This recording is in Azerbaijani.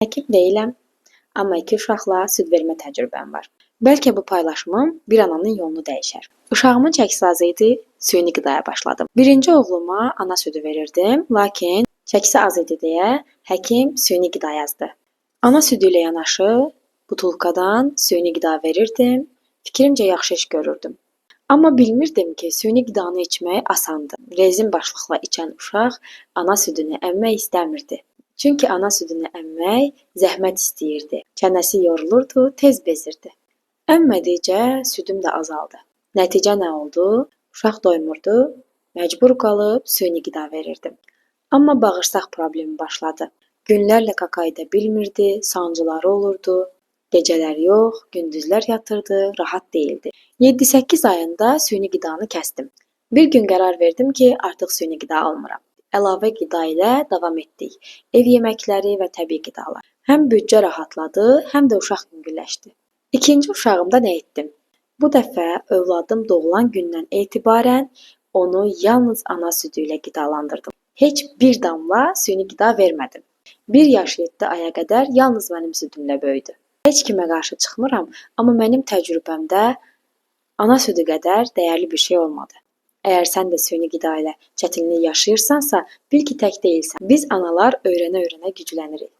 Həkim deyiləm, amma iki uşaqla süd vermə təcrübəm var. Bəlkə bu paylaşımım bir ananın yolunu dəyişər. Uşağımın çəkisi az idi, süni qidaya başladım. Birinci oğluma ana südü verirdim, lakin çəkisi az idi deyə həkim süni qida yazdı. Ana südü ilə yanaşı butulkadan süni qida verirdim. Fikrimcə yaxşı iş görürdüm. Amma bilmirdim ki, süni qidanı içmək asandır. Rezin başlıqla içən uşaq ana südünü əmmək istəmirdi. Çünki ana südünü əmmək zəhmət istəyirdi. Çənəsi yorulurdu, tez bezirdi. Əmmədikcə südüm də azaldı. Nəticə nə oldu? Uşaq doymurdu, məcbur qalıb süni qida verirdim. Amma bağırsaq problemi başladı. Günlərlə kaka edə bilmirdi, sancıları olurdu. Gecələr yox, gündüzlər yatırdı, rahat deyildi. 7-8 ayında süni qidanı kəsdim. Bir gün qərar verdim ki, artıq süni qida almıram. Əlavə qida ilə davam etdik. Ev yeməkləri və təbii qidalar. Həm büdcə rahatladı, həm də uşaq yüngülləşdi. İkinci uşağımda nə etdim? Bu dəfə övladım doğulan gündən etibarən onu yalnız ana südü ilə qidalandırdım. Heç bir damla süni qida vermədim. 1 yaş 7 aya qədər yalnız mənim südümlə böyüdü. Heç kimə qarşı çıxmıram, amma mənim təcrübəmdə ana südü qədər dəyərli bir şey olmadı. Əgər sən də süni qida ilə çətinlik yaşayırsansa, bil ki, tək deyilsən. Biz analar öyrənə-öyrənə güclənirik.